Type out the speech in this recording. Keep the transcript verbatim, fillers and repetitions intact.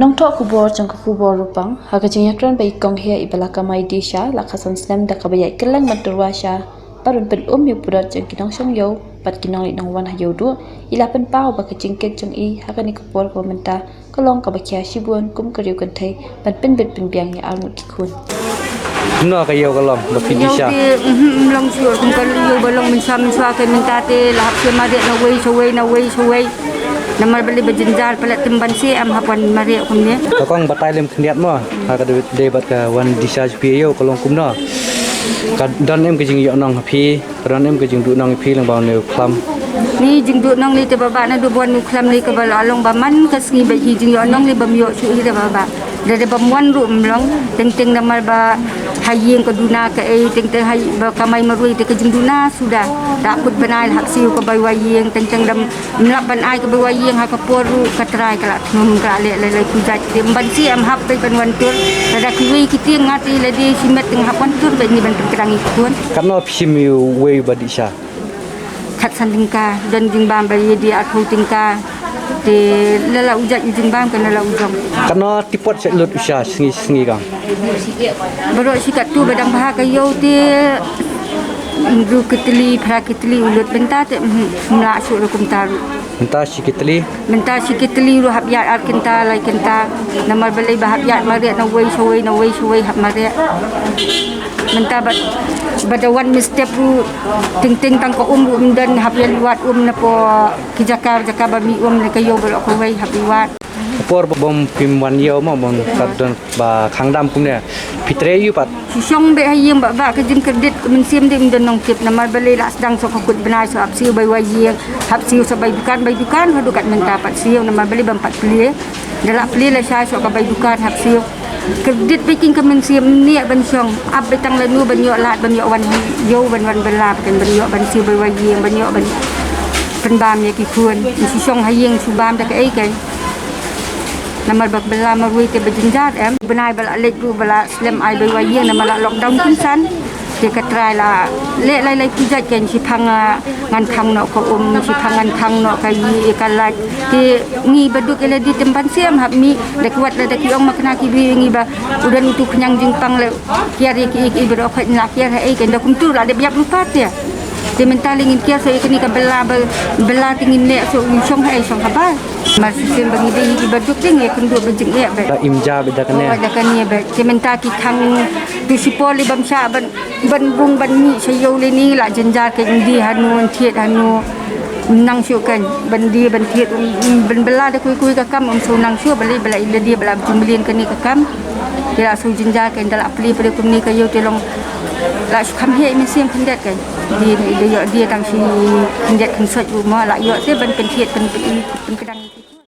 Nongthoh khubor jong ka khubor Rupang, ha ka jingïakren bad i kong Heh iba la kamai die sha, la khatsan snem da kaba ïaid kylleng ban tyrwa sha bad ban pynum ïa u pudot jong ki nongshong ïew bad ki nongleit nongwan ha Ïewduh, i la pynpaw ba ka jingkit jong i ha kane ka por kaba mynta ka long kaba khia shibun kum ka riew kynthei ban pynbit pynbiang ïa arngut ki khun. Kumno ka ïew ka long ba phi die sha? Ïew te, mhm, ym long shuh kum ka ïew ba long mynshuwa mynshuwa, ka mynta te la hap shem mareh na wei sha wei na wei sha wei. Namar balei ba jynjar palat, te ym banse em hap wan mareh kumne. Ka kong batai lem khyndiat mo, ha ka dei, dei bad ka wan die sha jong phi ïew ka long kumno? Ka don em ka jingïohnong ha phi? Ka don em ka jingduhnong ïa phi lyngba une u khlam? Ni jingduhnong lei te baba, naduh ba wan u khlam lei kaba la long ba man ka sngi bad hi, jingïohnong lei bym ïoh shuh hi te baba. Da dei bym wan ruh ym long, teng teng namar ba ha ïing ka duna kaei, teng teng ha ïing ba kamai marwei te ka jingduna suda. Da kut bnai la hap siew ka bai wai ïing, teng teng da ym lap ban ai ka bai wai ïing ha ka por ruh ka trai ka la thnum ka la leh lei lei pujat. Te ym banse em hap beit ban wan tur. Lada kiwei ki tieng nga te lada shimet te nga hap wan tur beit ni ban pynkdang ïa ki khun. Katno phi shim ïa uwei uba die sha? Khatsan tyngka, don jingbam ba ïa die arphew tyngka. Te la la u jait u jingbam ka la la u jong. Katno tipot shet lut u sha sngi sngi kong? Baroh shi katto, ba dang bha ka ïew te hynriew ki tylli, phra ki tylli u lut, mynta te ym lah shuh ruh kumta ruh. Mynta shi ki tylli? Mynta shi ki tylli ruh hap ïaid ar kynta lai kynta. Namar balei ba hap ïaid mareh na wei sha wei na wei sha wei hap mareh. Mynta ba, ba da wan mynstep ruh teng teng tang ka um ruh ym don, hap ïa liwat um na poh ki jaka jaka ba mih um, na ka ïew baroh kawei hap liwat. Ka por ba bym phim wan ïew mo, bym pat don ba khang dam kumne, phi trei ïew pat? Shu shong beit ha ïing baba, ka jingkredit ka mynsiem dei ym don nongtip, namar balei la sdang sha ka kut bnai shu hap siew bai wai ïing, hap siew sha bai dukan, bai dukan haduh kat mynta pat siew, namar balei bym pat plie. Da la plie la shai sha ka bai dukan hap siew. Kredit beit king ka mynsiem, ym neh ban shong, ap beit tang lano ban ïoh lad, ban ïoh wan ïew, ban wan bylla, ban, ban ïoh ban siew bai wai ïing, ban ïoh ban pynbam ïa ki khun. Shu shong ha ïing shu bam da kaei kaei. Namar ba bylla marwei te ba jynjar em. Bnai ba la leit ruh ba la slem ai bai wai ïing namar la lockdown kynsan. Te ka trai la leh lai lai pujat, kan shiphang, ah, ngan khang noh ka um, shiphang ngan khang noh ka ïing ka lait. Te ngi baduk ïa lade te ym banse em hap mih, da ki wat lada ki ong ma kane ki briew ïa ngi ba u don utu khñiang jingpang, la kiar ïa ki, ïa ki baroh khoit, la kiar ha ei, kan da kumtu la dep ïap ruh pat te. Te mynta lei ngin kiar sha ïa kane ka bylla ba, bylla te ngin leh sha u shong ha ei, shong ha bai. Mar shisien ba ngi dei ïa ki baduk te ngi ïakynduh ba jingeh beit. Ba im ja beit da kane. Oh, da kane beit. Te mynta ki khang tu shipor lei bym shah ban, ban rung ban mih sha ïew lei, ni la jynjar, kan die hano, thied hano. Ym nang shuh kan ban die ban thied, um, um, ban bylla da kawei kawei ka kam ym shu nang shuh, balei ba la ïa die ba la bjum mlien kane ka kam. Te la shu jynjar kan, da la plie plie kumne ka ïew te long la shu kham heh mynsiem khyndiat kan. Die ne da ïoh die tang shi khyndiat khynsoit ruh mo, la ïoh te ban pynthied pyn, pyn, pynkdang.